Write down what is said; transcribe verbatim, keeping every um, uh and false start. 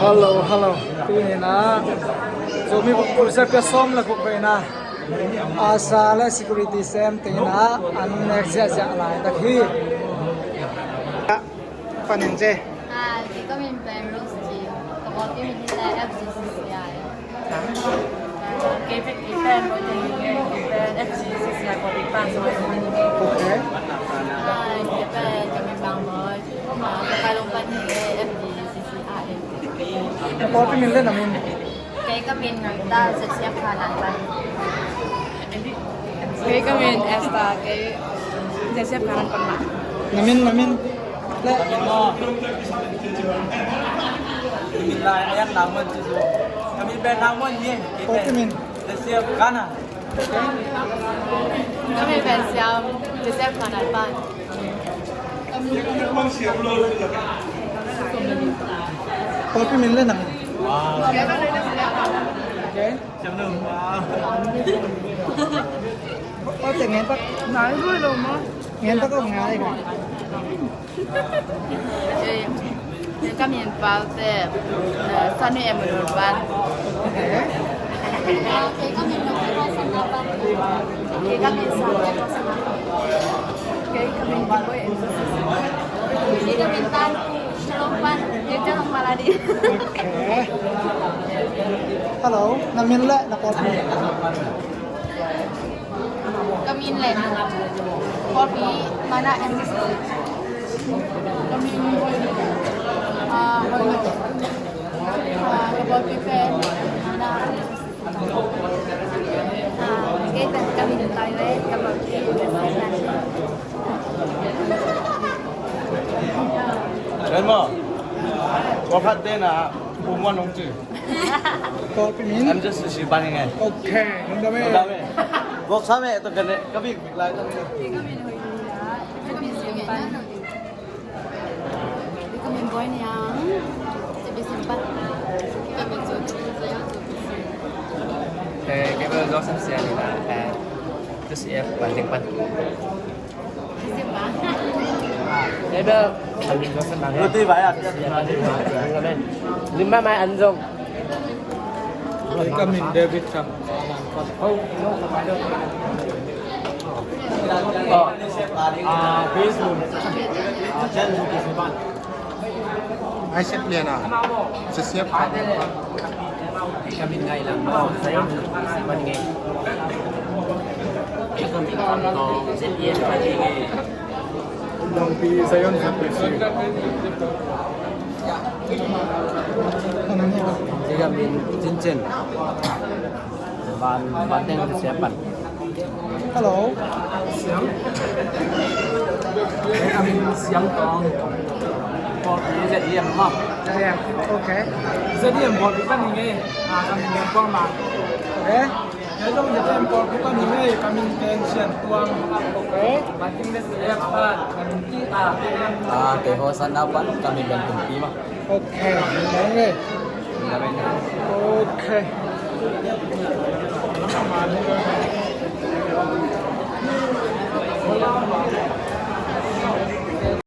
Hello, hello. Tuni-in ah Zomi Vokpul Zepia sawm le guk veina asa le security sem tengin ah an nek ziahziah laitak hi. Panin ce. Hi, kei ka min pen Rose G. Ka bawlpi min hi le F G C C I. Kei pen, kei pen, kei pen F G C C I bawlpi pan. Okay. Hi, kei pen ka min Bang Boy. Ah, ka kai long pan hi le F G C C I. Bawlpi min le na min. Kei ka min Rita, Z C F Khanan pan. Kei ka min Esther, kei Z C F Khanan pan mah. Na min, na min. Le. Min lai, ayan namun ci su. Ka min pen namun ye. Kei pen Z C F Khanan. Ka min pen Siam, Z C F Khanan pan. Bawlpi min le na min. Okay. Bawlpi ngen tak. Nai lui lo ma. Ngen tak ko ngai ko. Eh, kei ka min Pau Te, eh, Sanu Emunun pan. Okay. Kei ka min Nong Rosana pan. Kei ka min Sanu Rosana pan. Kei ka min Boy Emunun. Kei ka min Tan Shalom pan. Kei ka min Maladi. Okay. Hello, na min le na bawlpi. Ka min le na. Bawlpi mana M C C. Ka min, ah, Hoino. Ah, ka bawlpi pen mana M C C. Ah, kei pen ka min Taiwe, ka bawlpi M C C. Ken mo. Ko khat te na, umuan ong ci. Bawlpi min? Em, just si bani ngai. Okay, lungdam e. Lungdam e. Vok sa me to kane, ka bik bik lai to. Eh, kei bel Joseph Sian na, eh, just F, Banding Pan. Ebe, Luti baya. Limba mai anjong. Ka min David Kam. Oh, ah, baseball. Ah, Jen Luti Siban. Ai, siap lian ah. Siap, siap. Kami ngai lang. Oh, saya. Siapa ni? Kami ngai. Siapa ni? Bang Pi Zion siapa sih? Tiga min cincin. Ban, ban teng siapa? Hello. Siang. Kami Siang Tong. Bawlpi Z D M mah. Z D M. Okay. Z D M bawlpi pan hi ngei. Ah, kami Siang Tong mah. Okay. Kami Z D M bawlpi pan hi ngei. Kami Siang Tuang. Okay. Banting Z D M pan. Kami Ti Ta. Ah, kei Hosanna pan. Kami Banting Ti mah. Okay. Okay. Okay.